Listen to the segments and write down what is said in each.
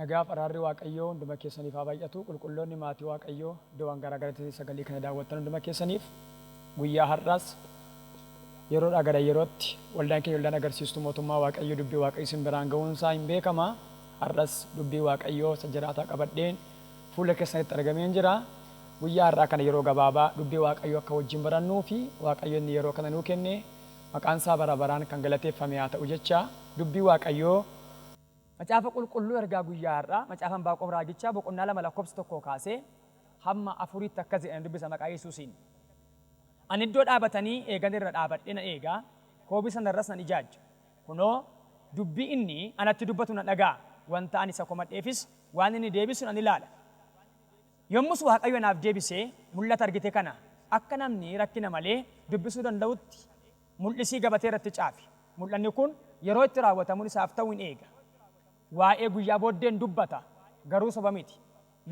Nagaaf araarri Waaqayyoo hunduma keessaniif haa baay'atu. Qulqulloonni maatii Waaqayyoo iddoowwan garaa garaatti sagalee kana daawwattan hunduma keessaniif guyyaa har'aas yeroodhaa gara yerootti waldaan keenya waldaan agarsiistuu mootummaa Waaqayyoo dubbii Waaqayyo isin biraan ga'uun isaa hin beekama. Har'as dubbii Waaqayyoo isa jiraataa qabadheen fuula keessanitti argameen jira. Guyyaa har'aa kana yeroo gabaabaa dubbii Waaqayyoo akka wajjin barannuu fi Waaqayyo inni yeroo kana nuu kenne maqaan isaa bara baraan kan galateeffame haa ta'u jecha dubbii Waaqayyoo Macaafa Qulqulluu ergaa guyyaa har'aa Macaafa Anbaaqoom Raagichaa boqonnaa 2 lakkoofsa 1 kaasee hamma 4tti akkas jedhee dubbisa maqaa Yesuusiin. Ani iddoo dhaabatanii eegan irra dhaabadhee nan eega, koobii sana irras nan ijaajja. Kunoo, dubbii inni anatti dubbatu nan dhaga'a, wanta ani isa komadheefis waan inni deebisu nan ilaala. Yommus Waaqayyo anaaf deebisee, Mul'ata argite kana akka namni rakkina malee dubbisuu danda'utti mul'isii gabatee irratti caafi. Mul'anni kun yeroo itti raawwatamuun isaaf ta'u in eega. Waa'ee guyyaa booddee in dubbata, garuu soba miti.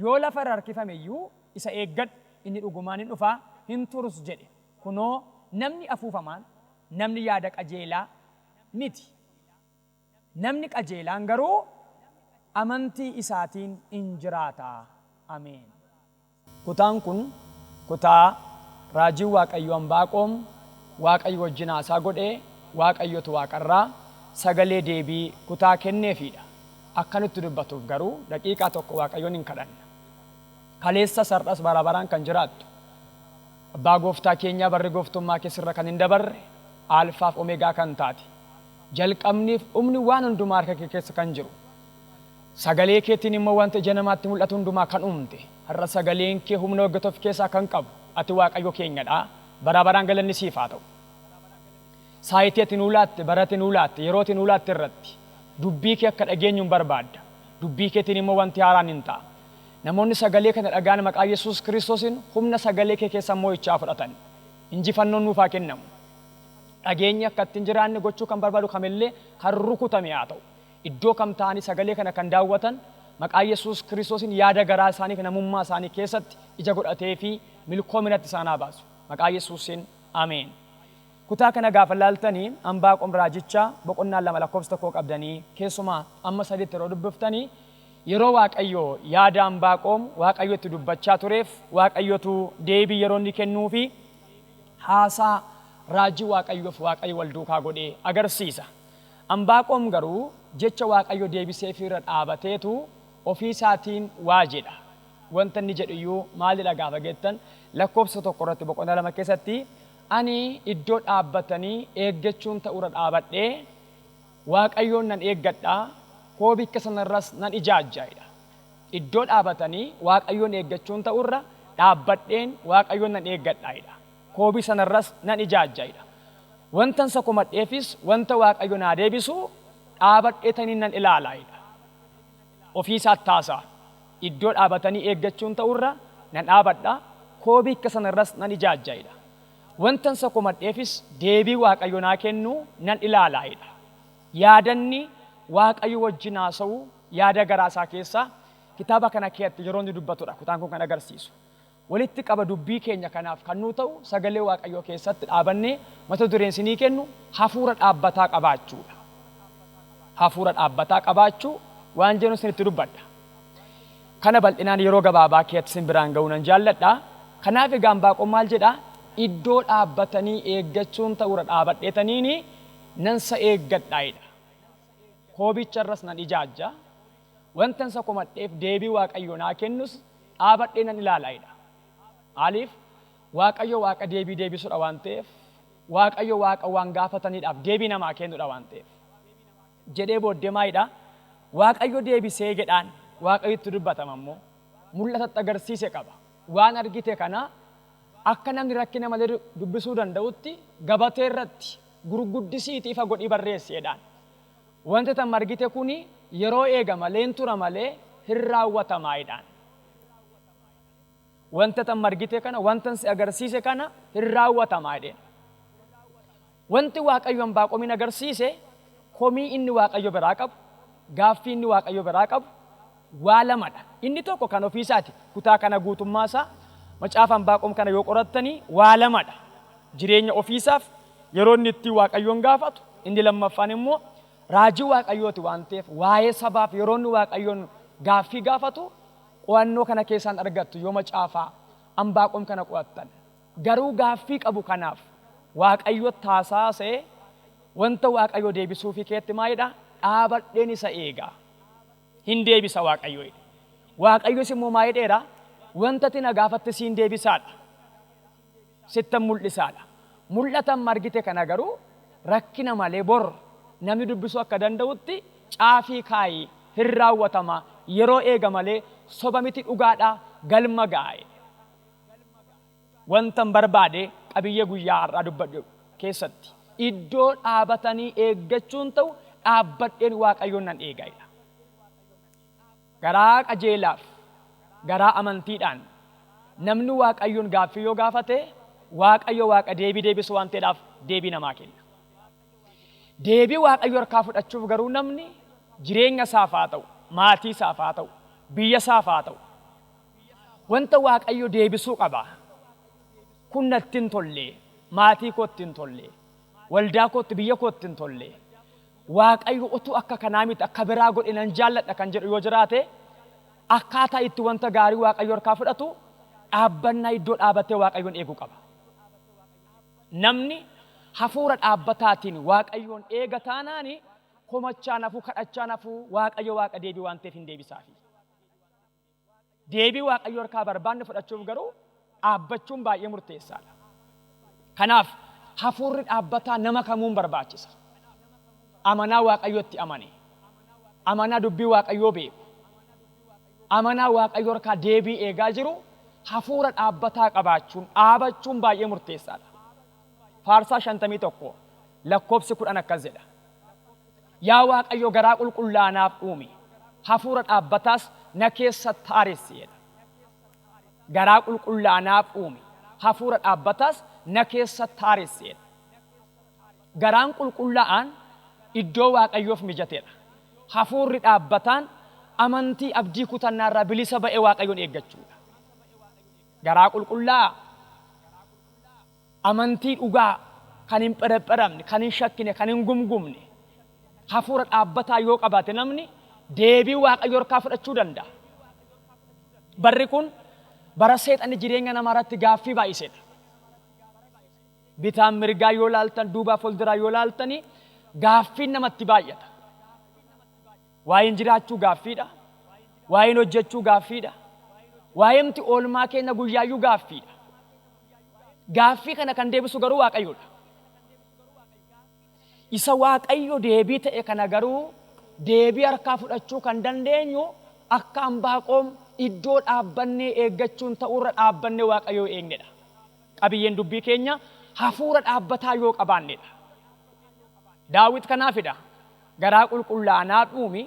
Yoo lafa irra harkifame iyyuu isa eeggadhu, inni dhugumaan in dhufa, hin turus jedhe. Kunoo, namni afuufamaan, namni yaada qajeelaa miti. Namni qajeelaan garuu amantii isaatiin in jiraata. Ameen. Kutaan kun kutaa raajiin Waaqayyoo Anbaaqoom Waaqayyo wajjin haasaa godhe, Waaqayyotu waaqarraa sagalee deebii kutaa kenneefiidha. Akka nutti dubbatuuf garuu daqiiqaa tokko Waaqayyoon in kadhanna. Kaleessas har'as bara baraan kan jiraattu Abbaa Gooftaa keenyaa barri gooftummaa kee sirra kan hin dabarre Aalfaaf Omeegaa kan taate jalqabniif dhumni waan hundumaa harka kee keessa kan jiru Sagalee keetiin immoo wanta ija namaatti mul'atu hundumaa kan uumte, har'a sagaleen kee humna hojjetu of keessaa kan qabu, ati Waaqayyo keenya dha. Baraa baraan galanni siif haa ta'u. Saayitii ati nuu laatte, bara ati nuu laatte, yeroo ati nuu laatte irratti dubbii kee akka dhageenyu in barbaadda. Dubbii keetiin immoo wanti haaraan in ta'a. Namoonni sagalee kana dhaga'an maqaa Yesuus Kiristoosiin humna sagalee kee keessaa mo'icha haa fudhatan. Injifannoon nuuf haa kennamu. Dhageenyi akka itti hin jiraanne gochuu kan barbaadu kamillee kan rukutame haa ta'u. Iddoo kam taa'anii sagalee kana kan daawwatan, maqaa Yesuus Kiristoosiin yaada garaa isaanii fi namummaa isaanii keessatti ija godhatee fi milkoominatti isaan haa baasu. Maqaa Yesuusiin, Ameen. Kutaa kana gaafa ilaaltani Anbaaqom raajicha boqonnaa 2 lakkoofsa 1 qabdanii keessumaa amma 3tti yeroo dubbiftani yeroo Waaqayyo yaada Anbaaqom Waaqayyo itti dubbachaa tureef Waaqayyotu deebii yeroo inni kennuufi haasaa raajii Waaqayyoof Waaqayyo wal duukaa godhe agarsiisa. Anbaaqom garuu jecha Waaqayyo deebiseefii irra dhaabateetu ofii isaatiin waa jedha. Wanta inni jedhu iyyuu maalidha gaafa jettan lakkoofsa 1 irratti boqonnaa 2 keessatti ani iddoo dhaabbatanii eeggachuun ta'u irra dhaabadhee Waaqayyoon nan eeggadha, koobikka sana irras nan ijaajja jedha. Iddoo dhaabatanii Waaqayyoon eeggachuun ta'u irra dhaabbadheen Waaqayyoon nan eeggadha jedha. Koobii sana irras nan ijaajja jedha. Wantan isa komadheefis wanta Waaqayyo naa deebisu dhaabadheetaniin nan ilaala jedha. Ofii isaatti haasa'a. Iddoo dhaabatanii eeggachuun ta'u irra nan dhaabadha, koobiikka sana irras nan ijaajja jedha. Wantan isa komadheefis deebii Waaqayyo naa kennu nan ilaala jedha. Yaadanni Waaqayyo wajjin haasa'u yaada garaa isaa keessaa kitaaba kana keeatti yeroo inni dubbatudha kutaan kun kan agarsiisu. Walitti qaba dubbii keenya kanaaf kan nuu ta'u sagalee Waaqayyoo keessatti dhaabannee mata dureen isinii kennu hafuura dhaabbataa qabaachuudha. Hafuura dhaabbataa qabaachuu waan jedhu isinitti dubbadha. Kana bal'inaan yeroo gabaabaa keessatti isin biraan ga'uu nan jaalladha. Kanaaf egaa Anbaaqom maal jedha? Iddoo dhaabbatanii eeggachuun ta'uura dhaabadheetaniini nan sa eeggadha jedha. Koobicha irras nan ijaajja. Wantan isa komadheef deebii Waaqayyo naa kennus dhaabadhee nan ilaala jedha. Maaliif? Waaqayyo Waaqa deebii deebisudha waan ta'eef, Waaqayyo Waaqa waan gaafataniidhaaf deebii namaa kennudha waan ta'eef. Jedhee booddee maa jedha? Waaqayyo deebisee jedhaan. Waaqayyo itti dubbatama immoo. Mul'atatti agarsiise qaba. Waan argite kana akka namni rakkina malee dubbisuu danda'utti gabatee irratti gurguddisiitii ifa godhii barreessi jedhaan. Wanti ati amma argite kuni yeroo eega malee hin tura malee hin raawwatama jedhaan. Wanti ati amma argite kana, wantan si agarsiise kana hin raawwatama jedheen. Wanti Waaqayyo Anbaaqomiin agarsiise komii inni Waaqayyo biraa qabu, gaaffii inni Waaqayyo biraa qabu waa lamadha. Inni tokko kan ofii isaati. Kutaa kana guutummaa isaa macaafa Anbaaqom kana yoo qorattanii waa lamadha. Jireenya ofiisaaf yeroo inni itti Waaqayyoon gaafatu, inni lammaffaan immoo raajii Waaqayyooti waan ta'eef waa'ee sabaaf yeroo inni Waaqayyoon gaaffii gaafatu qo'annoo kana keessaan argattu yoo macaafaa Anbaaqoom kana qo'attan. Garuu gaaffii qabu kanaaf Waaqayyo taasaasee wanta Waaqayyo deebisuufii keetti maalidha? Dhaabadheen isa eega. Hin deebisa Waaqayyo. Waaqayyos immoo maal jedheera? Wanta ati na gaafatte siin deebisaadha. Sittan mul'isaadha. Mul'atan margite kana garuu rakkina malee bor namni dubbisuu akka danda'utti caafii kaayi, hin raawwatama, yeroo eega malee soba miti, dhugaadha, galma gaa'e. Wantan barbaade qabiyyee guyyaa har'aa dubbadhu keessatti iddoo dhaabatanii eeggachuun ta'u dhaabbadheen Waaqayyoon nan eegaidha. Garaa qajeelaaf garaa amantiidhaan namni Waaqayyoon gaaffii yoo gaafate Waaqayyo Waaqa deebii deebisu waan ta'eedhaaf deebii namaa kenna. Deebii Waaqayyo harkaa fudhachuuf garuu namni jireenya isaaf haa ta'u, maatii isaaf haa ta'u, biyya isaaf haa ta'u, wanta Waaqayyo deebisuu qaba. Kun natti hin tolle, maatii kootti hin tolle, waldaa kootti, biyya kootti hin tolle. Waaqayyo utuu akka kanaa miti akka biraa godhe nan jaalladha kan jedhu yoo jiraate, akkaataa itti wanta gaarii Waaqayyo harkaa fudhatu dhaabbannaa iddoo dhaabatee Waaqayyoon eeguu qaba. Namni hafuura dhaabbataatiin Waaqayyoon eega taanaani komachaa nafuu, kadhachaa nafuu, Waaqayyo Waaqa deebii waan ta'eef hin deebisaafi. Deebii Waaqayyo harkaa barbaanne fudhachuuf garuu dhaabbachuun baay'ee murteessaadha. Kanaaf hafuurri dhaabbataa nama kamuun barbaachisa. Amanaa Waaqayyotti amane, amanaa dubbii Waaqayyoo beeku, amanaa Waaqayyo harkaa deebii eegaa jiru hafuura dhaabbataa qabaachuun dhaabachuun baay'ee murteessaadha. Faarsaa 51 lakkoofsi 10 akkas jedha. Yaa Waaqayyo garaa qulqullaanaaf uumi, hafuura dhaabbataas na keessatti haaressi jedha. Garaa qulqullaanaaf uumi, hafuura dhaabbataas na keessatti haaressi jedha. Garaan qulqullaa'aan iddoo Waaqayyoof mijateedha. Hafuurri dhaabbataan amantii abdii kutannaarraa bilisa ba'ee Waaqayyoon eeggachuudha. Garaa qulqullaa'aa amantii dhugaa kan hin pherepheramne, kan hin shakkine, kan hin gumgumne, hafuura dhaabbataa yoo qabaate namni deebii Waaqayyo harkaa fudhachuu danda'a. Barri kun bara seexanni jireenya namaa irratti gaaffii baay'isedha. Bitaan mirgaa yoo laaltan, duubaa fuulduraa yoo laaltani gaaffiin namatti baay'ata. Waa'een jiraachuu gaaffiidha. Waa'een hojjechuu gaaffiidha. Waa'eemti oolmaa keenya guyyaayyuu gaaffiidha. Gaaffii kana kan deebisu garuu Waaqayyoodha. Isa Waaqayyo deebii ta'e kana garuu deebii harkaa fudhachuu kan dandeenyu akka Anbaaqoom iddoo dhaabbannee eeggachuun ta'urra dhaabbannee Waaqayyoo eegnedha. Qabiyyeen dubbii keenya hafuura dhaabbataa yoo qabaannedha. Daawit kanaafidha. Garaa qulqullaa'aa uumi,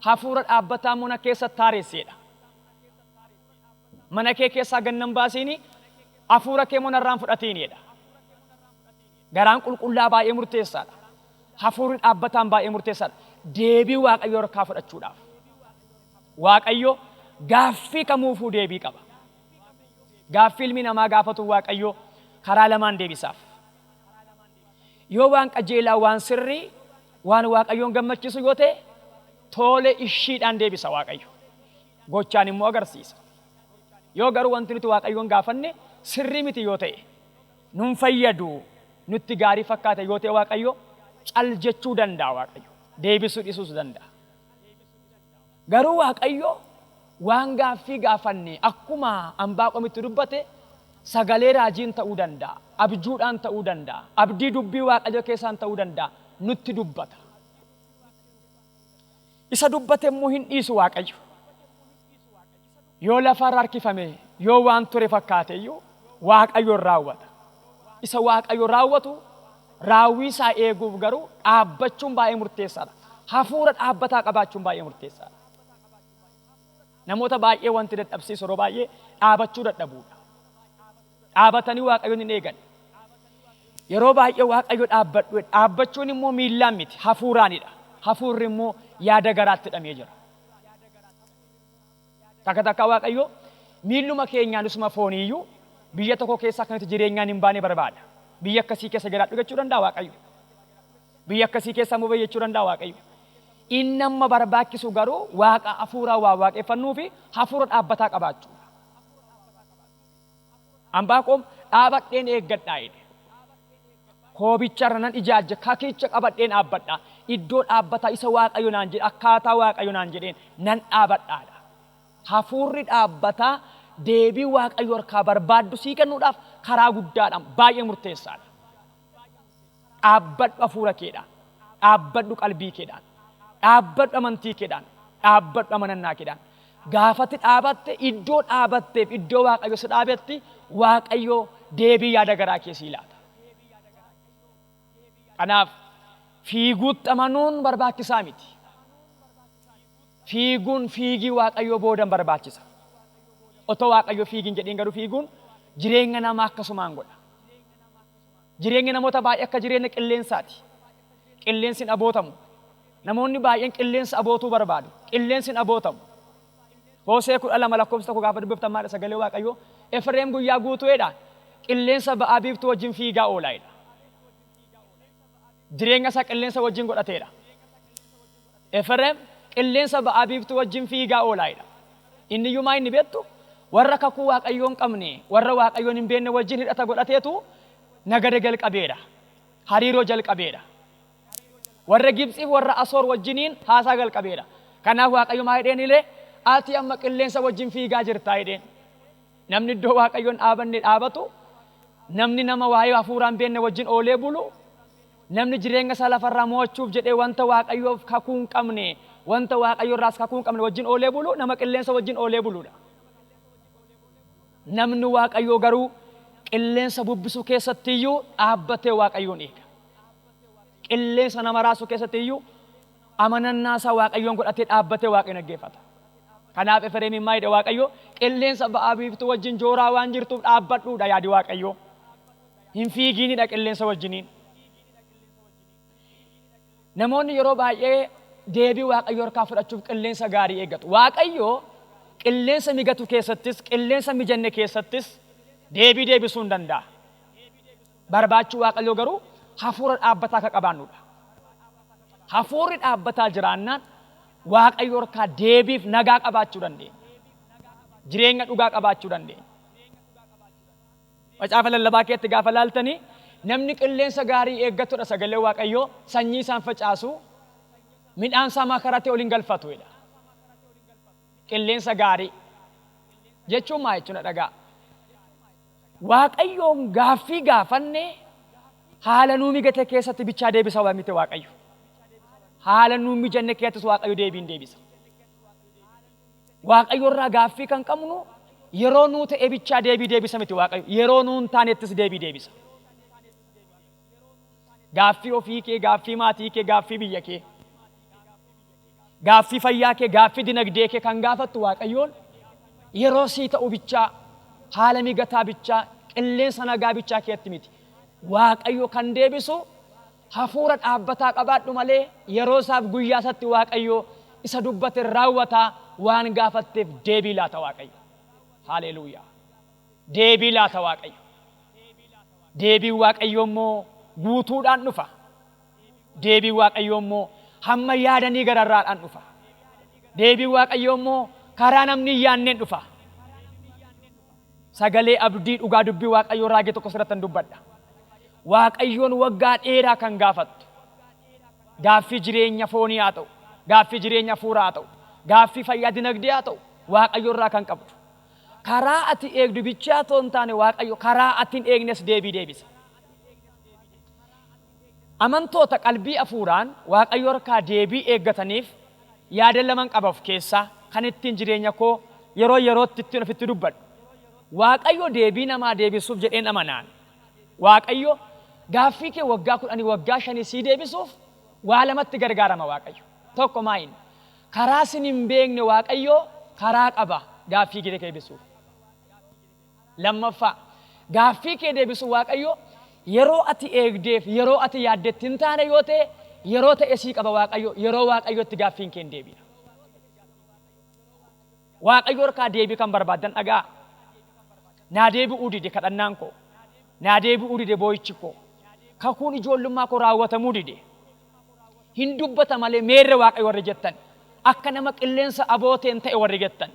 hafuura dhaabbataa mana keessatti haaresseedha. Mana kee keessaa gannan baasiini, hafuura kee monarraan fudhatiinidha. Garaan qulqullaa baay'ee murteessaadha. Hafuurri dhaabbataan baay'ee murteessaadha. Deebii Waaqayyo harkaa fudhachuudhaaf. Waaqayyo gaaffii kamuufuu deebii qaba. Gaaffii ilmi namaa gaafatu Waaqayyo karaa lamaan deebisaaf. Yoo waan qajeelaa, waan sirrii, waan Waaqayyoon gammachiisu yoo ta'e tole ishiidhaan deebisa Waaqayyo. Gochaan immoo agarsiisa. Yoo garuu wanti nuti Waaqayyoon gaafanne sirrii miti yoo ta'e, nun fayyadu, nutti gaarii fakkaate yoo ta'e Waaqayyo cal jechuu danda'a Waaqayyo. Deebisuu dhiisuus danda'a. Garuu Waaqayyo waan gaaffii gaafanne akkuma Anbaaqomitti dubbate sagalee raajiin ta'uu danda'a, abjuudhaan ta'uu danda'a, abdii dubbii Waaqayyo keessaan ta'uu danda'a, nutti dubbata. Isa dubbate immoo hin dhiisu Waaqayyo. Yoo lafarra harkifame, yoo waan ture fakkaate iyyuu Waaqayyo raawwata. Isa Waaqayyo raawwatu raawwii isaa eeguuf garuu dhaabbachuun baay'ee murteessaadha. Hafuura dhaabbataa qabaachuun baay'ee murteessaadha. Namoota baay'ee wanti dadhabsiisu yeroo baay'ee dhaabachuu dadhabuudha. Dhaabatanii Waaqayyoon hin eegan. Yeroo baay'ee Waaqayyo dhaabbadhu, dhaabbachuun immoo miillaan miti, hafuuraanidha. Hafuurri immoo yaada garaatti hidhamee jira. Takka takka Waaqayyo miilluma keenyaan isuma fooniiyyuu biyya tokko keessa akka nuti jireenyaan hin baane barbaada. Biyya akkasii keessa jiraadhu jechuu danda'a Waaqayyo. Biyya akkasii keessa immoo bayyachuu danda'a Waaqayyo. Inni amma barbaachisu garuu Waaqa hafuuraa waa waaqeffannuu fi hafuura dhaabbataa qabaachuudha. Anbaaqoom dhaabadheen eeggadhaa jedhe. Koobicharra nan ijaajja, kakicha qabadheen dhaabbadha. Iddoo dhaabbataa isa Waaqayyo naan jedhe, akkaataa Waaqayyo naan jedheen nan dhaabadhaadha. Hafuurri dhaabbataa deebii Waaqayyo harkaa barbaaddu sii kennuudhaaf karaa guddaadhaan baay'ee murteessaadha. Dhaabbadhu hafuura keedhaan, dhaabbadhu qalbii keedhaan, dhaabbadhu amantii keedhaan, dhaabbadhu amanannaa keedhaan. Gaafati dhaabatte iddoo dhaabatteef iddoo Waaqayyo si dhaabetti Waaqayyo deebii yaada garaa kee sii laata. Kanaaf fiiguutti amanuun barbaachisaa miti. Fiiguun fiigii Waaqayyoo boodan barbaachisa. Otoo Waaqayyo fiigiin jedhiin garuu fiiguun jireenya namaa akkasumaan godha. Jireenya namoota baay'ee akka jireenya qilleensaati. Qilleensi hin abootamu. Namoonni baay'een qilleensa abootuu barbaadu. Qilleensi hin abootamu. Hosee 12 lakkoofsa 1 gaafa dubbiftan maal sagalee Waaqayyoo? Efreem guyyaa guutuudha. Qilleensa ba'aa biiftuu wajjin fiigaa oolaa jedha. Jireenya isaa qilleensa wajjin godhateera. Efreem qilleensa ba'aa biiftuu wajjin fiigaa oolaa jedha. Inni iyyuu maa inni beektu? Warra kakuu Waaqayyoo hin qabne, warra Waaqayyoon hin beekne wajjin hidhata godhateetu nagada jalqabeera. Hariiroo jalqabeera. Warra Gibxiif warra Asoor wajjiniin haasaa jalqabeera. Kanaaf Waaqayyo maa jedheen illee ati amma qilleensa wajjin fiigaa jirtaa jedheen. Namni iddoo Waaqayyoon dhaabanne dhaabatu, namni nama waa'ee hafuuraa hin beekne wajjin oolee bulu, namni jireenya isaa lafarraa mo'achuuf jedhee wanta Waaqayyoof kakuu hin qabne, wanta Waaqayyo irraas kakuu hin qabne wajjin oolee bulu, nama qilleensa wajjin oolee buludha. Namni Waaqayyoo garuu qilleensa bubbisuu keessatti iyyuu dhaabbatee Waaqayyoon eega. Qilleensa nama raasuu keessatti iyyuu amanannaa isaa Waaqayyoon godhatee dhaabbatee Waaqayyoon dhaggeeffata. Kanaaf Efreemiin maal jedhe Waaqayyo? Qilleensa ba'aa biiftuu wajjin jooraa waan jirtuuf dhaabbadhuudha yaadi Waaqayyoo. Hin fiigiinidha qilleensa wajjiniin. Namoonni yeroo baay'ee deebii Waaqayyo harkaa fudhachuuf qilleensa gaarii eeggatu. Waaqayyo qilleensa migatu keessattis, qilleensa mijanne keessattis deebii deebisuu hin danda'a. Barbaachuu Waaqayyoo garuu hafuura dhaabbataa akka qabaannudha. Hafuurri dhaabbataa jiraannaan Waaqayyo harkaa deebiif nagaa qabaachuu dandeenya. Jireenya dhugaa qabaachuu dandeenya. Macaafa lallabaa keetti gaafa laaltanii namni qilleensa gaarii eeggatudha sagalee Waaqayyoo sanyii isaan facaasu midhaan isaa makaratee ol hin galfatu jedha. Qilleensa gaarii jechuun maa jechuudha dhagaa. Waaqayyoon gaaffii gaafanne haala nuu mijate keessatti bichaa deebisa waan miti Waaqayyo. Haala nuu mijanne keessattis Waaqayyo deebiin deebisa. Waaqayyo irraa gaaffii kan qabnu yeroo nuu ta'e bichaa deebii deebisa miti Waaqayyo. Yeroo nuu hin taanettis deebii deebisa. Gaaffii ofii kee, gaaffii maatii kee, gaaffii biyya kee, gaaffii fayyaa kee, gaaffii dinagdee kee kan gaafattu Waaqayyoon yeroo sii ta'u bichaa, haala mijataa bichaa, qilleensa nagaa bichaa keetti miti. Waaqayyo kan deebisu hafuura dhaabbataa qabaadhu malee yeroo isaaf guyyaa isaatti Waaqayyo isa dubbate raawwataa waan gaafatteef deebii laata Waaqayyo. Haleluuyaa. Deebii laata Waaqayyo. Deebiin Waaqayyo immoo guutuudhaan dhufa. Deebiin Waaqayyo immoo hamma yaadanii gararraadhaan dhufa. Deebiin Waaqayyo immoo karaa namni hin yaadneen dhufa. Sagalee abdii dhugaa dubbii Waaqayyoo raagee tokko sirrattan dubbadha. Waaqayyoon waggaa dheeraa kan gaafattu. Gaaffii jireenya foonii haa ta'u, gaaffii jireenya hafuuraa haa ta'u, gaaffii fayyaa dinagdee haa ta'u, Waaqayyo irraa kan qabdu. Karaa ati eegdu bichaa otoo hin taane Waaqayyo karaa ati hin eegnes deebii deebisa. Amantoota qalbii hafuuraan Waaqayyo harkaa deebii eeggataniif yaada laman qaba of keessaa kan ittiin jireenya koo yeroo yerootti ittiin ofitti dubbadhu. Waaqayyo deebii namaa deebisuuf jedheen amanaan. Waaqayyo gaaffii kee waggaa 10 waggaa 5 sii deebisuuf waa lamatti gargaarama Waaqayyo. Tokko maa inni? Karaa sin hin beekne Waaqayyo karaa qaba gaaffii kee deebisuuf. Lammaffaa, gaaffii kee deebisuuf Waaqayyo yeroo ati eegdeef yeroo ati yaaddetti hin taane yoo ta'e yeroo ta'e sii qaba Waaqayyo, yeroo Waaqayyotti gaaffiin kee hin deebi'a. Waaqayyo harkaa deebii kan barbaaddan dhagaa. Naa deebi'uu dide kadhannaan koo. Naa deebi'uu dide boo'ichi koo. Kakuun ijoollummaa koo raawwatamuu dide. Hin dubbata malee meerre Waaqayyo warri jettan, akka nama qilleensa abooteen ta'e warri jettan,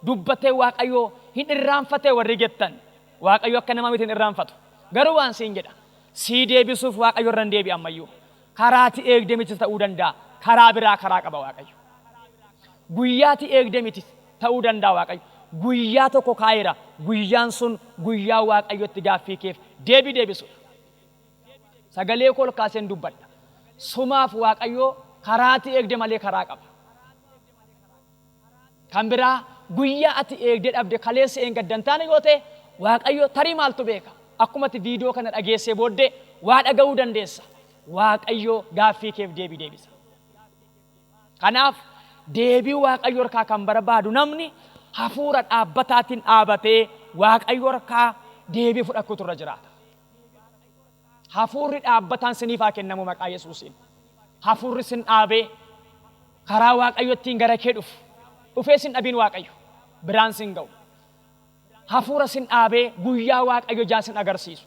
dubbatee Waaqayyo hin irraanfatee warri jettan, Waaqayyo akka nama miti hin irraanfatu. Garuu waan siin jedha, sii deebisuuf Waaqayyo irra hin deebi'a ammayyuu. Karaati eegde miti ta'uu danda'a, karaa biraa karaa qaba Waaqayyo. Guyyaati eegde miti ta'uu danda'a Waaqayyo. Guyyaa tokko kaa'eera, guyyaan sun guyyaa Waaqayyotti gaaffii keef deebii deebisudha. Sagalee koo ol kaaseen dubbadha. Sumaaf Waaqayyo karaati eegde malee karaa qaba. Kan biraa guyyaa ati eegdee dhabde kaleessa eengadda hin taane yoo ta'e Waaqayyo tarii maaltu beeka? Akkuma ati viidiyoo kana dhageessee booddee waa dhaga'uu dandeessa. Waaqayyo gaaffii keef deebii deebisa. Kanaaf deebii Waaqayyo harkaa kan barbaadu namni hafuura dhaabbataatiin dhaabatee Waaqayyo harkaa deebii fudhachuutu irra jiraata. Hafuurri dhaabbataan siniif haa kennamu maqaa Yesuusiin. Hafuurri sin dhaabee karaa Waaqayyo ittiin gara kee dhufu. Dhufee sin dhabiin Waaqayyo biraan sin ga'u. Hafuura sin dhaabee guyyaa Waaqayyo ijaan sin agarsiisu.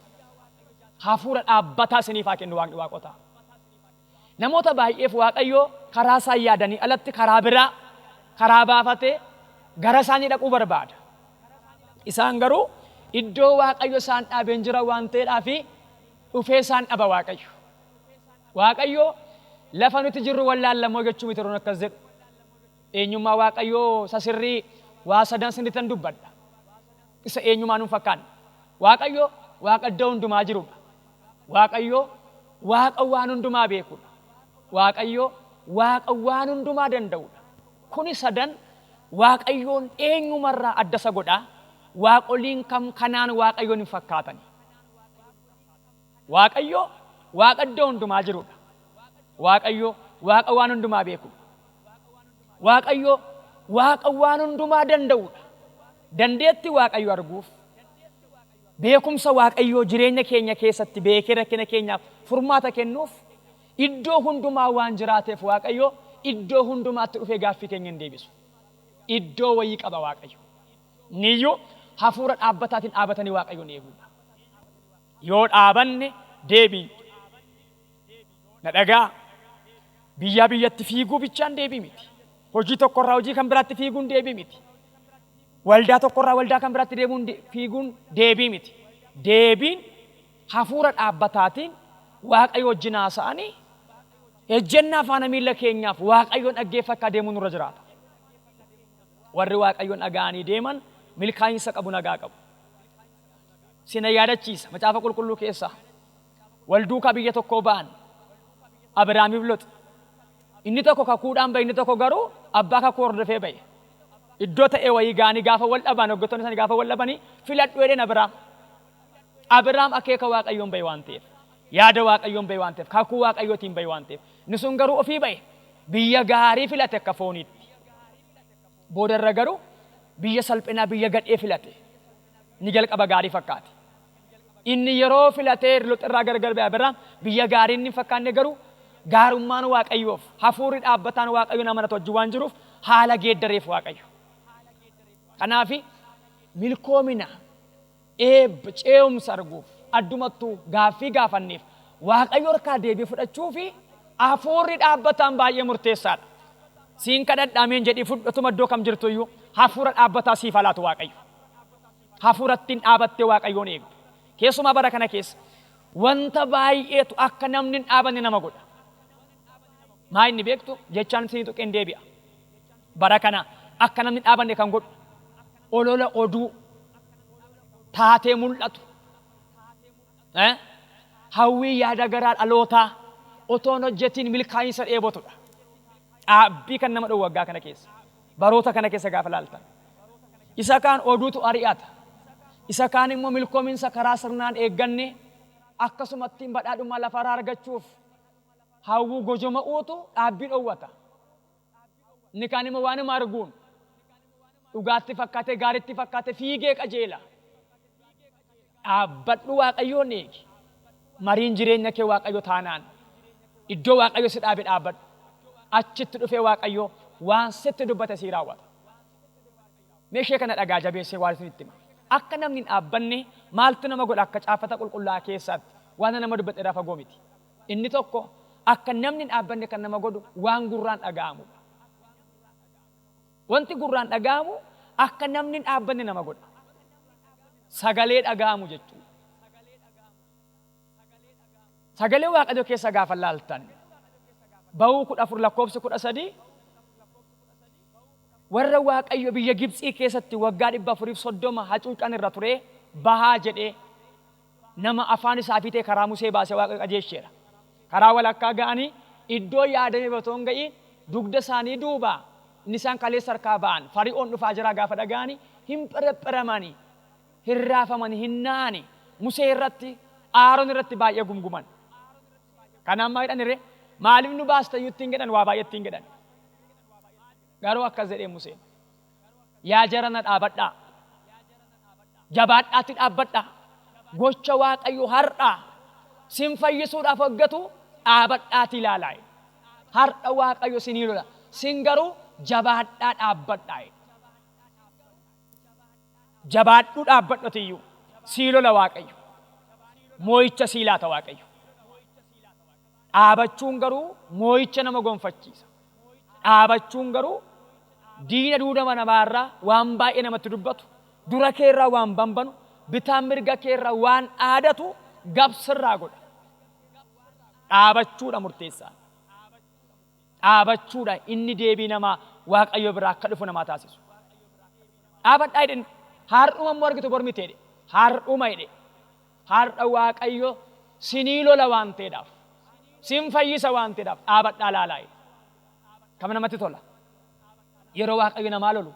Hafuura dhaabbataa siniif haa kennu Waaqni waaqotaa. Namoota baay'eef Waaqayyo karaa isaan yaadanii alatti karaa biraa karaa baafatee gara isaanii dhaquu barbaada. Isaan garuu iddoo Waaqayyo isaan dhaabeen jira waan ta'eedhaaf dhufee isaan dhaba Waaqayyo. Waaqayyo lafa nuti jirru wallaallamoo jechuu miti yeroon akkas jedhu. Eenyummaa Waaqayyoo isa sirrii waa sadan sinittan dubbadha. Isa eenyumaa nun fakkaanne. Waaqayyo Waaqa iddoo hundumaa jirudha. Waaqayyo Waaqa waan hundumaa beekudha. Waaqayyo Waaqa waan hundumaa danda'udha. Kuni sadan Waaqayyoon eenyumarraa adda isa godha. Waaqoliin kam kanaan Waaqayyoon hin fakkaatani. Waaqayyo Waaqa iddoo hundumaa jirudha. Waaqayyo Waaqa waan hundumaa beekudha. Waaqayyo Waaqa waan hundumaa danda'udha. Dandeetti Waaqayyo arguuf, beekumsa Waaqayyoo jireenya keenya keessatti beekee rakkina keenyaaf furmaata kennuuf iddoo hundumaa waan jiraateef Waaqayyo iddoo hundumaatti dhufee gaaffii keenya hin deebisu. Iddoo wayii qaba Waaqayyo. Niyyuu hafuura dhaabbataatiin dhaabatanii Waaqayyoon eeguudha. Yoo dhaabanne deebii. Na dhagaa. Biyyaa biyyatti fiiguu bichaan deebii miti. Hojii tokkorraa hojii kan biraatti fiiguun deebii miti. Waldaa tokkorraa waldaa kan biraatti deemuun fiiguun deebii miti. Deebiin hafuura dhaabbataatiin Waaqayyo wajjin haasa'anii ejjennaa faana miilla keenyaaf Waaqayyoon dhaggeeffachaa deemuun nurra jiraata. Warri Waaqayyoon dhaga'anii deeman milkaa'insa qabu, nagaa qabu. Sina yaadachiisa macaafa qulqulluu keessaa wal duukaa biyya tokkoo ba'an Abrahaamiif Lox. Inni tokko kakuudhaan ba'e, inni tokko garuu abbaa kakuu hordofee ba'e. Iddoo ta'e wayii ga'anii gaafa wal dhaban, hojjettoonni isaanii gaafa wal dhabanii filadhu jedheen Abrahaam. Abrahaam akeeka Waaqayyoon ba'e waan ta'eef, yaada Waaqayyoon ba'e waan ta'eef, kakuu Waaqayyootiin ba'e waan ta'eef, inni sun garuu ofii ba'e. Biyya gaarii filate akka fooniitti. Boodarra garuu biyya salphinaa, biyya gadhee filate. Inni jalqaba gaarii fakkaate. Inni yeroo filatee Lox irraa gargar ba'e Abrahaam biyya gaarii inni hin fakkaanne garuu gaarummaan Waaqayyoof hafuurri dhaabbataan Waaqayyoon amanatu wajjin waan jiruuf haala geeddareef Waaqayyo. Kanaaf milkoomina, eebba, ce'umsa arguuf addumattuu gaaffii gaafanneef Waaqayyo harkaa deebii fudhachuu fi hafuurri dhaabbataan baay'ee murteessaadha. Siin kadhadhaa meen jedhii fudhatuma iddoo kam jirtu iyyuu hafuura dhaabbataa siif haa laatu Waaqayyo. Hafuurattiin dhaabattee Waaqayyoon eegdu. Keessumaa bara kana keessa wanta baay'eetu akka namni hin dhaabanne nama godha. Maa inni beektu jechaan isinii tuqeen deebi'a. Bara kana akka namni hin dhaabanne kan godhu olola oduu taatee mul'atu. Hawwii yaada garaa dhalootaa otoon hojjetiin milkaa'insa dheebotudha. Dhaabbii kan nama dhowwu waggaa kana keessa. Baroota kana keessa gaafa laaltan. Isa kaan oduutu ari'ata. Isa kaan immoo milkoominsa karaa sirnaan eegganne akkasumattiin badhaadhummaa lafarraa argachuuf hawwuu gojoma'uutu dhaabbii dhowwata. Inni kaan immoo waanuma arguun dhugaatti fakkaatee gaariitti fakkaatee fiigee qajeela. Dhaabbadhu Waaqayyoon eegi. Mariin jireenya kee Waaqayyo taanaan iddoo Waaqayyo si dhaabe dhaabbadhu. Achitti dhufee Waaqayyo waan sitti dubbate sii raawwata. Meeshee kana dhagaa jabeessee waan isinitti hima. Akka namni hin dhaabbanne maaltu nama godha akka caaffata qulqullaa'aa keessaatti waan nama dubbate irraa fagoo miti. Inni tokko Akka namni hin dhaabbanne kan nama godhu waan gurraan dhaga'amudha. Wanti gurraan dhaga'amu akka namni hin dhaabbanne nama godha. Sagalee dhaga'amu jechuudha. Sagalee Waaqayyoo keessa gaafa laaltan, Ba'uu 14 lakkoofsa 13, warra Waaqayyo biyya Gibxii keessatti waggaa 430 hacuucan irra ture bahaa jedhee nama afaan isaa fiixee karaa Musee baasee Waaqayyo qajeelcheera. Karaa walakkaa ga'anii iddoo yaadame otoo hin ga'iin dugda isaanii duuba inni isaan kaleessa harkaa ba'an Fari'oon dhufaa jira gaafa dhaga'anii hin pherepheramanii, hin raafamanii, hin na'anii, Musee irratti, Aaron irratti baay'ee gumguman. Kanaaf maal jedhan ree? Maaliif nu baasta iyyuu ittiin jedhan, waa baay'ee ittiin jedhan. Garuu akkas jedhee Museen. Yaa jarana, dhaabadhaa. Jabaadhaatti dhaabbadhaa. Gocha Waaqayyo har'aa sin fayyisuudhaaf hojjetu dhaabadhaatii ilaalaa. Har'a Waaqayyo sinii lola. Sin garuu jabaadhaa dhaabbadhaa. Jabaadhuu dhaabbadhotiyyuu sii lola Waaqayyo. Moo'icha sii laata Waaqayyo. Dhaabachuun garuu moo'icha nama gonfachiisa. Dhaabachuun garuu diina duudama namaarraa waan baay'ee namatti dubbatu, dura keerraa waan banbanu, bitaan mirga keerraa waan dhaadatu gabsirraa godha. Dhaabachuudha murteessaan. Dhaabachuudha inni deebii namaa Waaqayyo biraa akka dhufu namaa taasisu. Dhaabadhaa jedhin, har'uma immoo argitu bor miti jedhe. Har'uma jedhe. Har'a Waaqayyo sinii lola waan ta'eedhaaf, sin fayyisa waan ta'eedhaaf dhaabadhaa laalaa jedhe. Kam namatti tola. Yeroo Waaqayyo namaa lolu,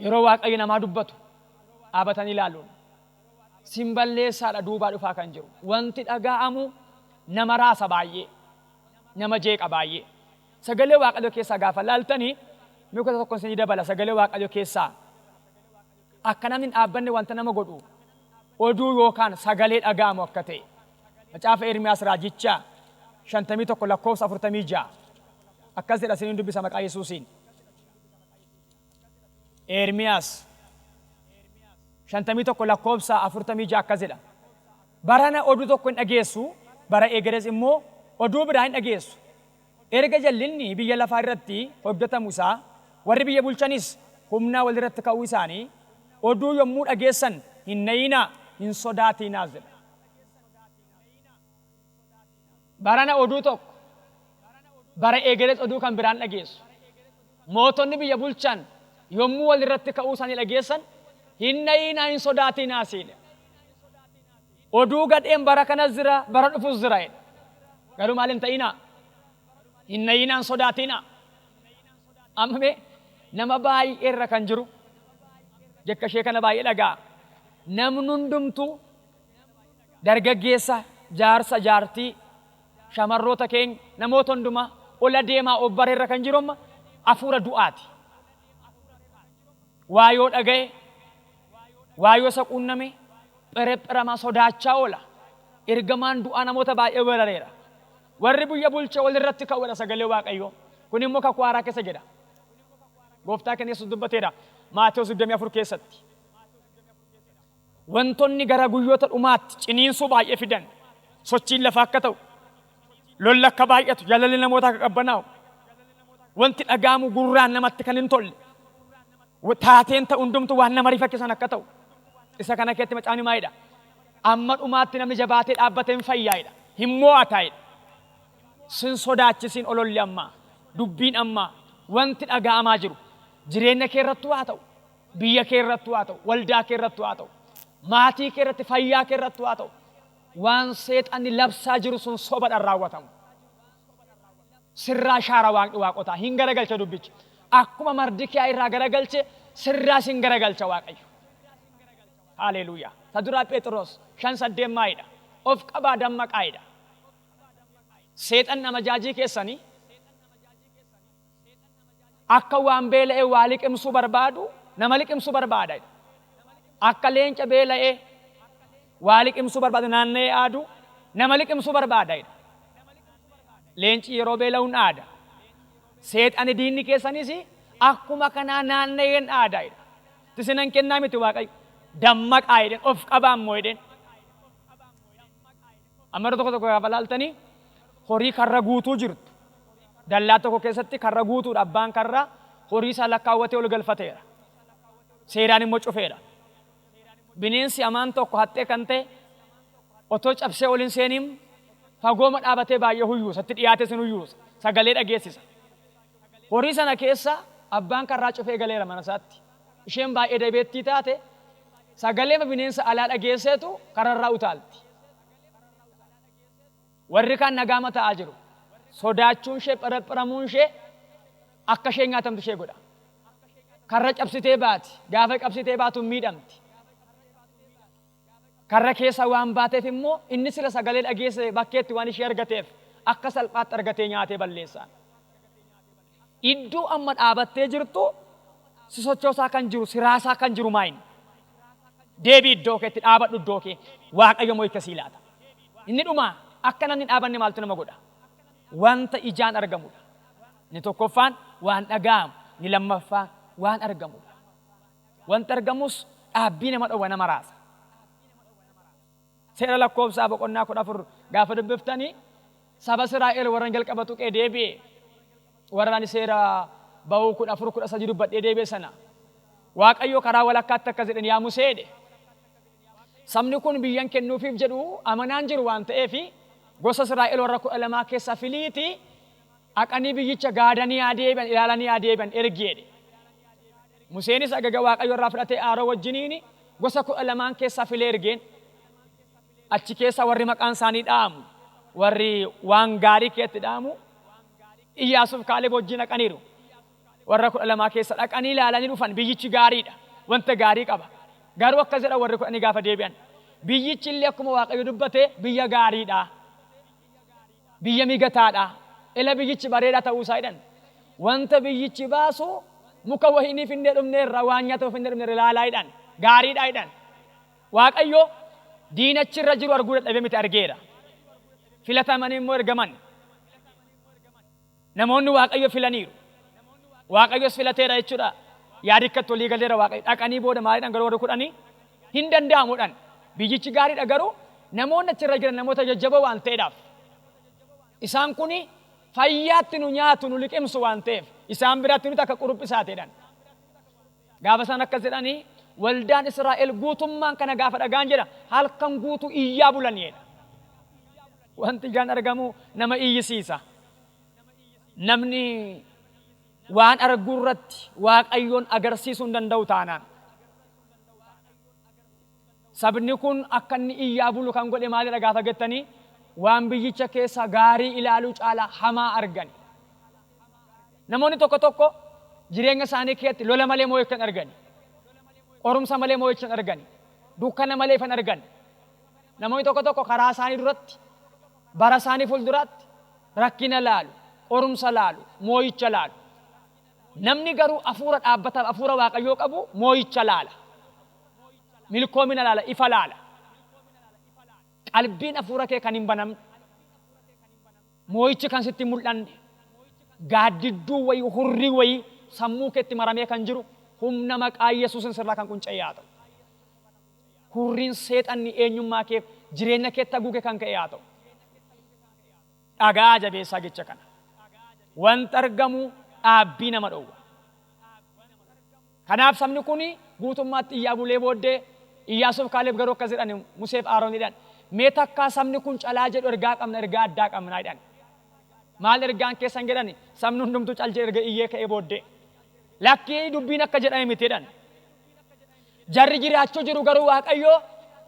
yeroo Waaqayyo namaa dubbatu dhaabatanii ilaaluun. Sin balleessaadha duubaa dhufaa kan jiru. Wanti dhaga'amu nama raasa baay'ee, nama jeeqa baay'ee. Sagalee Waaqayyo keessaa gaafa laaltanii, muka tokko isinii dabala. Sagalee Waaqayyo keessaa akka namni hin dhaabbanne wanta nama godhu oduu yookaan sagalee dhaga'amu akka ta'e. Macaafa Ermiyaas raajichaa 51 lakkoofsa 46 akkas jedha, isiniin dubbisa maqaa Yesuusiin. Ermiyaas 51 lakkoofsa 46 akkas jedha. Barana oduu tokko hin dhageessu, bara egeres immoo oduu biraa hin dhageessu. Erga jallinni biyya lafaa irratti hojjetamu isaa, warri biyya bulchanis humnaa walirratti ka'uu isaanii oduu yommuu dhageessan hin na'inaa, hin sodaatinaas jedha. Barana oduu tokko, bara egeres oduu kan biraan dhageessu. Mootonni biyya bulchan yommuu walirratti ka'uu isaanii dhageessan hin na'inaa, hin sodaatinaas jedha. Oduu gadheen bara kanas jira, bara dhufus jira jedha. Garuu maal hin ta'inaa? Hin na'inaa, hin sodaatinaa. Amma mee nama baay'ee irra kan jiru jekka ishee kana baay'ee dhaga'a. Namni hundumtuu dargaggeessa, jaarsa, jaartii, shamarroota keenya, namoota hundumaa ola deemaa obbara irra kan jiru amma hafuura du'aati. Waa yoo dhaga'e, waa yoo isa quunname, pherepheramaa sodaachaa oola. Ergamaan du'aa namoota baay'ee weerareera. Warri biyya bulche walirratti ka'uudha sagalee Waaqayyoo. Kun immoo kakuu haaraa keessa jedha. Gooftaa keenya Yesuus dubbateera Maatewos 24 keessatti. Wantoonni gara guyyoota dhumaatti ciniinsuu baay'ee fidan, sochiin lafaa akka ta'u, lolli akka baay'atu, jaalalli namootaa akka qabbanaa'u, wanti dhaga'amu gurraan namatti kan hin tolle, taateen ta'u hundumtu waan nama rifachisan akka ta'u, isa kana keessatti macaafni maalidha? Amma dhumaatti namni jabaatee dhaabbate hin fayyaa'idha. Hin mo'ataa'idha. Sin sodaachisiin ololli ammaa, dubbiin ammaa, wanti dhaga'amaa jiru jireenya kee irrattuu haa ta'u, biyya kee irrattuu haa ta'u, waldaa kee irrattuu haa ta'u, maatii kee irratti, fayyaa kee irrattuu haa ta'u, waan seexanni labsaa jiru sun sobadhaan raawwatamu. Sirraa shaara Waaqni waaqotaa hin garagalcha dubbichi. Akkuma Mardikiyaa irraa garagalche sirraas hin garagalcha Waaqayyo. Haleluuyaa. Ta duraa Phexros 5:8 maayidha? Of qabaa, dammaqaayidha. Seexan amajaajii keessanii akka waan beela'ee waa liqimsuu barbaadu nama liqimsuu barbaada. Akka leenca beela'ee waa liqimsuu barbaadu naanna'ee aadu nama liqimsuu barbaada. Leenci yeroo beela'uun aada. Seexani diinni keessanis akkuma kanaa naanna'een aada. Tisinan kennaa miti Waaqayyo. Dammaqaa jedheen, of qabaa immoo jedheen. Amma yeroo tokko tokko gaafa laaltanii Horii karra guutuu jirtu. Dallaa tokko keessatti karra guutuudha. Abbaan karraa horii isaa lakkaawwatee ol galfateera. Seeraan immoo cufeera. Bineensi hamaan tokko haxxee kan ta'e otoo cabsee ol hin seeniin fagooma dhaabatee baay'ee huyyuusa. Itti dhiyaatee sin huyyuusa. Sagalee dhageessisa. Horii sana keessa abbaan karraa cufee galeera mana isaatti. Isheen baay'ee dabeettii taate sagaleema bineensa alaa dhageesseetu kararraa utaalti. Warri kaan nagaama ta'aa jiru. Sodaachuun ishee, pharapharamuun ishee akka isheen nyaatamtu ishee godha. Karra cabsitee baati. Gaafa cabsitee baatu miidhamti. Karra keessa waan baateef immoo inni sila sagalee dhageesse bakkeetti waan ishee argateef akka salphaatti argatee nyaatee balleessa. Iddoo amma dhaabattee jirtu si sochoosaa kan jiru, si raasaa kan jiru maayin? Deebii iddoo keetti dhaabadhu, iddoo kee Waaqayyo mo'icha sii laata. Inni dhumaa akka namni dhaabanne maaltu nama godha? Wanta ijaan argamudha. Inni tokkoffaan waan dhaga'amu, inni lammaffaan waan argamudha. Wanta argamus dhaabbii nama dhowwa, nama raasa. Seera Lakkoofsaa boqonnaa 14 gaafa dubbiftanii, saba Israa'el warran jalqaba tuqee deebi'e, warra ani seera ba'uu 14 13 dubbadhee deebi'e sana, Waaqayyo karaa walakkaatti akkas jedhan: "Yaa Musee," jedhe, "sabni kun biyyan kennuufiif jedhu amanaan jiru waan ta'eef, gosa Israa'el warra 12 keessaa filiitii dhaqanii biyyicha gaadanii haa deebi'an, ilaalanii haa deebi'an ergi" jedhe. Museenis agaga Waaqayyo irraa fudhatee Aaroo wajjiniin gosa 12n keessaa filee ergeen. Achi keessa warri maqaan isaanii dha'amu, warri waan gaarii keessatti dha'amu, Iyyaasuuf Kaaleb wajjin dhaqaniiru. Warra 12 keessa dhaqanii ilaalanii dhufan. Biyyichi gaariidha. Wanta gaarii qaba. Garuu akkas jedha warri 10 gaafa deebi'an: "Biyyichi illee akkuma Waaqayyo dubbate biyya gaariidha. Biyya migataadha. Ila biyyichi bareedaa ta'uusaa jedhan. Wanta biyyichi baasu muka wayinii finnee dhufneerra, waan nyaatamu finnee dhufneerra, ilaalaa jedhan. Gaariidha" jedhan. Waaqayyo diinachirra jiru arguu dadhabee miti, argeera. Filatamanii immoo ergaman. Namoonni Waaqayyo filaniiru. Waaqayyos filateera jechuudha. Yaadikkatti walii galeera Waaqayyo. Dhaqanii booda maaliidhaan garuu warri 10 hin danda'amuudhaan. Biyyichi gaariidha, garuu namoonni achirra jiran namoota jajjaboo waan ta'eedhaaf. Isaan kun fayyaatti nu nyaatu, nu liqimsu waan ta'eef, isaan biratti nuti akka quruphisaateedhaan. Gaafa isaan akkas jedhanii, waldaan Israa'el guutummaan kana gaafa dhagaan jedha, halkan guutuu iyyaa bulaniidha. Wanti ijaan argamu nama iyyisiisa. Namni waan arguu irratti Waaqayyoon agarsiisuu hin danda'u taanaan. Sabni kun akka inni iyyaa bulu kan godhe maalidha gaafa jettanii, waan biyyicha keessa gaarii ilaaluu caalaa hamaa argani. Namoonni tokko tokko jireenya isaanii keessatti lola malee moo'icha hin argani. Qorumsa malee moo'icha hin argani. Dukkana malee ifa hin argani. Namoonni tokko tokko karaa isaanii duratti, bara isaanii fuulduraatti rakkina laalu, qorumsa laalu, moo'icha laalu. Namni garuu hafuura dhaabbataaf hafuura Waaqayyoo qabu moo'icha laala. Milkoomina laala, ifa laala. Qalbiin hafuura kee kan hin banamne, moo'ichi kan sitti mul'anne, gaaddidduu wayii, hurrii wayii sammuu keetti maramee kan jiru, humna maqaa Yesuusin sirraa kan qunca'e haa ta'u. Hurriin seexanni eenyummaa keef jireenya keetti haguuge kan ka'e haa ta'u. Dhagaa jabeessaa jecha kana. Wanta argamu dhaabbii nama dhowwa. Kanaaf sabni kun guutummaatti iyyaa bulee booddee, Iyyaasuuf Kaaleb garuu akkas jedhan Museef Aaroon jedhan: "Mee takkaa sabni kun calaa jedhu, ergaa qabna, ergaa addaa qabna" jedhan. "Maal ergaan keessan?" jedhan. Sabni hundumtuu cal jedhe erga iyyee ka'ee booddee. "Lakkii, dubbiin akka jedhame miti" jedhan. "Jarri jiraachuu jiru, garuu Waaqayyo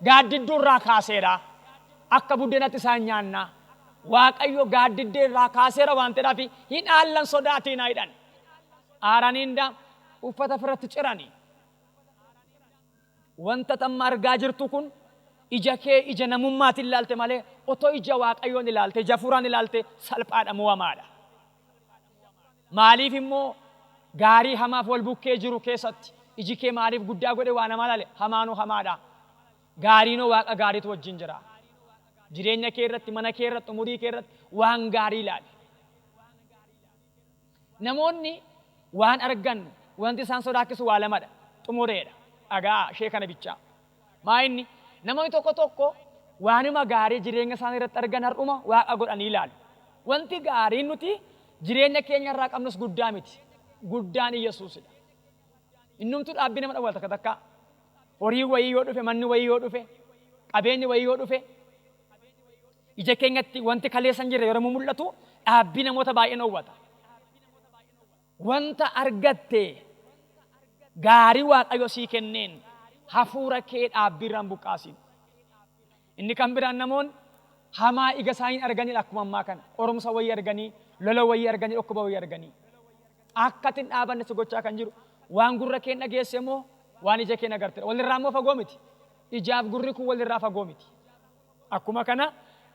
gaaddidduu irraa kaaseera. Akka buddeenatti isaan nyaanna. Waaqayyo gaaddiddee irraa kaaseera waan ta'eedhaaf hin aallan, sodaatiinaa" jedhan. Aaraniin uffata ofirratti cirani. Wanta amma argaa jirtu kun ija kee ija namummaatiin ilaalte malee, otoo ija Waaqayyoon ilaalte, ija hafuuraan ilaalte, salphaadha, mo'amaadha. Maaliif immoo gaarii hamaaf wal bukkee jiru keessatti iji kee maaliif guddaa godhe waa namaa ilaale? Hamaanuu hamaadha. Gaariinoo Waaqa gaariitu wajjin jira. Jireenya kee irratti, mana kee irratti, umurii kee irratti waan gaarii ilaali. Namoonni waan argan wanti isaan sodaachisu waa lamadha. Xumureedha. Dhagaa ishee kana bichaa. Maa inni namoonni tokko tokko waanuma gaarii jireenya isaanii irratti argan har'uma Waaqa godhanii ilaalu. Wanti gaariin nuti jireenya keenya irraa qabnus guddaa miti. Guddaan Iyyasuusidha. Innumtuu dhaabbii nama dhawwata takka takka. Horii wayii yoo dhufe, manni wayii yoo dhufe, qabeenyi wayii yoo dhufe, ija keenyatti wanti kaleessa hin jirre yeroo mul'atu dhaabbii namoota baay'ee dhowwata. Wanta argatte gaarii Waaqayyo sii kenneen hafuura kee dhaabbii irraan buqqaasin. Inni kan biraan namoonni hamaa ija isaaniin arganidha akkuma ammaa kana. Qorumsa wayii arganii, lola wayii arganii, dhukkuba wayii arganii. Akka ati hin dhaabanne si gochaa kan jiru waan gurra keen dhageesse moo waan ija keen agartedha. Walirraa immoo fagoo miti. Ijaaf gurri kun walirraa fagoo miti. Akkuma kana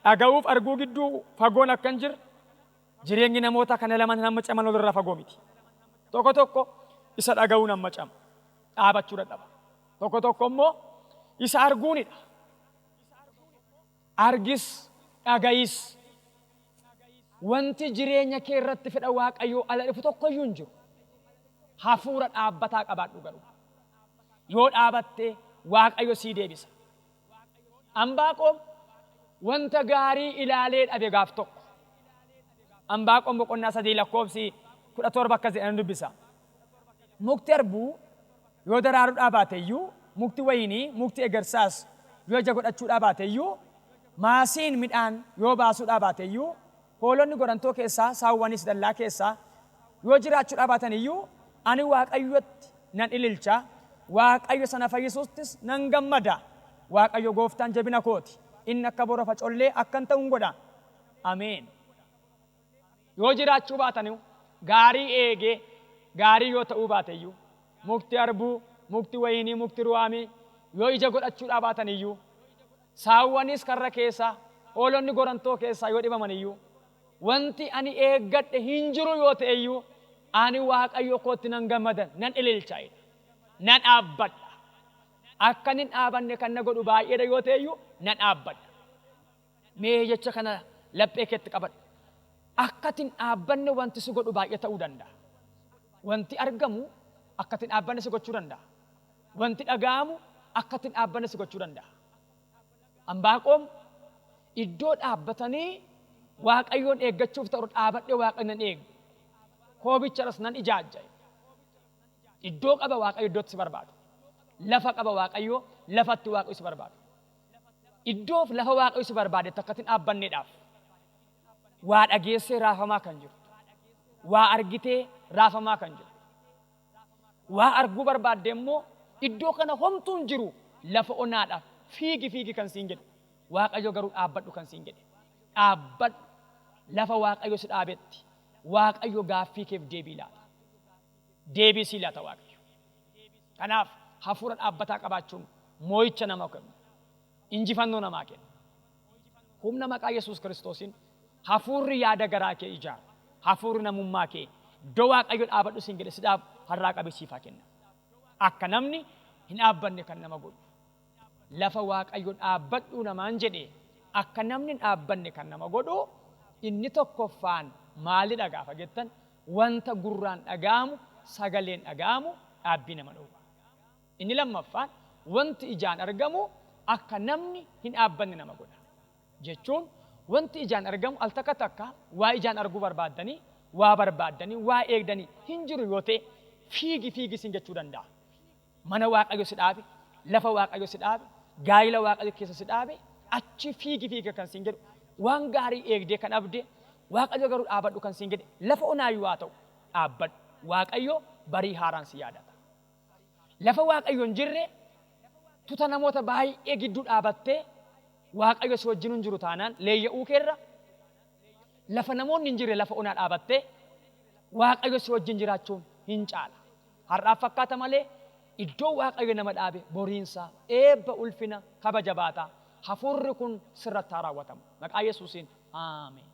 dhaga'uuf arguu gidduu fagoon akka hin jirre jireenyi namoota kana lamaan hamma caman walirraa fagoo miti. Tokko tokko isa dhaga'uun hamma cama. Dhaabachuu dadhaba. Tokko tokko immoo isa arguunidha. Argis dhaga'is wanti jireenya kee irratti fedha Waaqayyoo ala dhufu tokkoyyuu hin jiru. Hafuura dhaabbataa qabaadhu garuu. Yoo dhaabatte Waaqayyo sii deebisa. Anbaaqoom wanta gaarii ilaalee dhabe gaaf tokko. Anbaaqoom boqonnaa 3 lakkoofsi 17 akkas jedhan dubbisa. Mukti harbuu yoo daraaruudhaa baate iyyuu, mukti wayinii, mukti egersaas yoo ija godhachuudhaa baate iyyuu, maasiin midhaan yoo baasuudhaa baate iyyuu, hoolonni gorantoo keessaa, saawwanis dallaa keessaa yoo jiraachuudhaa baatan iyyuu, ani Waaqayyotti nan ililcha, Waaqayyo sana fayyisuuttis nan gammada. Waaqayyo gooftaan jabina kooti. Inni akka borofa collee akkan ta'u hin godha. Ameen. Yoo jiraachuu baataniu, gaarii eegee, gaarii yoo ta'uu baate iyyuu, mukti harbuu, mukti wayinii, mukti ruwaamii yoo ija godhachuudhaa baatan iyyuu, saawwanis karra keessaa, hoolonni gorantoo keessaa yoo dhibaman iyyuu, wanti ani eeggadhe hin jiru yoo ta'e iyyuu, ani Waaqayyo kootti nan gammada, nan ililcha jedha. Nan dhaabbadha. Akka hin dhaabanne kan na godhu baay'eedha yoo ta'e iyyuu, nan dhaabbadha. Mee jecha kana laphee keetti qabadhu. Akka ati hin dhaabbanne wanti si godhu baay'ee ta'uu danda'a. Wanti argamu akka ati hin dhaabbanne si gochuu danda'a. Wanti dhaga'amu akka ati hin dhaabbanne si gochuu danda'a. Anbaaqoom iddoo dhaabbatanii Waaqayyoon eeggachuuf ta'u dhaabadhee Waaqayyoon nan eegu. Koobicharas nan ijaajja. Iddoo qaba Waaqayyo iddootti si barbaadu. Lafa qaba Waaqayyo lafatti Waaqayyo si barbaadu. Iddoof lafa Waaqayyo si barbaadetti akka ati hin dhaabbanneedhaaf. Waa dhageessee raafamaa kan jirtu. Waa argitee raafamaa kan jirtu. Waa arguu barbaadde immoo iddoo kana homtuu hin jiru lafa onaadha fiigi fiigi kan siin jedhu. Waaqayyo garuu dhaabbadhu kan siin jedhe. Dhaabbadhu lafa Waaqayyo si dhaabetti. Waaqayyo gaaffii keef deebii laata. Deebii sii laata Waaqayyo. Kanaaf hafuura dhaabbataa qabaachuun moo'icha nama kenna. Injifannoo namaa kenna. Humna maqaa Yesuus Kiristoosiin hafuurri yaada garaa kee ijaaru. Hafuurri namummaa kee iddoo Waaqayyo dhaabadhu siin jedhe si dhaabu har'aa qabee siif haa kennamu. Akka namni hin dhaabbanne kan nama godhu. Lafa Waaqayyo dhaabbadhu namaan jedhe akka namni hin dhaabbanne kan nama godhu inni tokkoffaan maalidha gaafa jettan wanta gurraan dhaga'amu sagaleen dhaga'amu dhaabbii nama dhowwa. Inni lammaffaan wanti ijaan argamu akka namni hin dhaabbanne nama godha. Jechuun wanti ijaan argamu al takka takka waa ijaan arguu barbaaddanii, waa barbaaddanii, waa eegdanii hin jiru yoo ta'e fiigi fiigi sin jechuu danda'a. Mana Waaqayyo si dhaabe, lafa Waaqayyo si dhaabe, gaayila Waaqayyo keessa si dhaabe, achi fiigi fiigi kan siin jedhu, waan gaarii eegdee kan dhabde, Waaqayyo garuu dhaabadhu kan siin jedhe, lafa onaayyuu haa ta'u dhaabbadhu. Waaqayyo barii haaraan si yaadata. Lafa Waaqayyo hin jirre tuta namoota baay'ee gidduu dhaabattee Waaqayyo si wajjin hin jiru taanaan leeyya'uu keerra lafa namoonni hin jirre lafa onaa dhaabattee Waaqayyo si wajjin jiraachuun hin caala. Har'aaf fakkaata malee iddoo Waaqayyo nama dhaabe boriinsa eebba ulfina kabaja baata. Hafuurri kun sirratti haa raawwatamu. Maqaa Yesuusiin Ameen.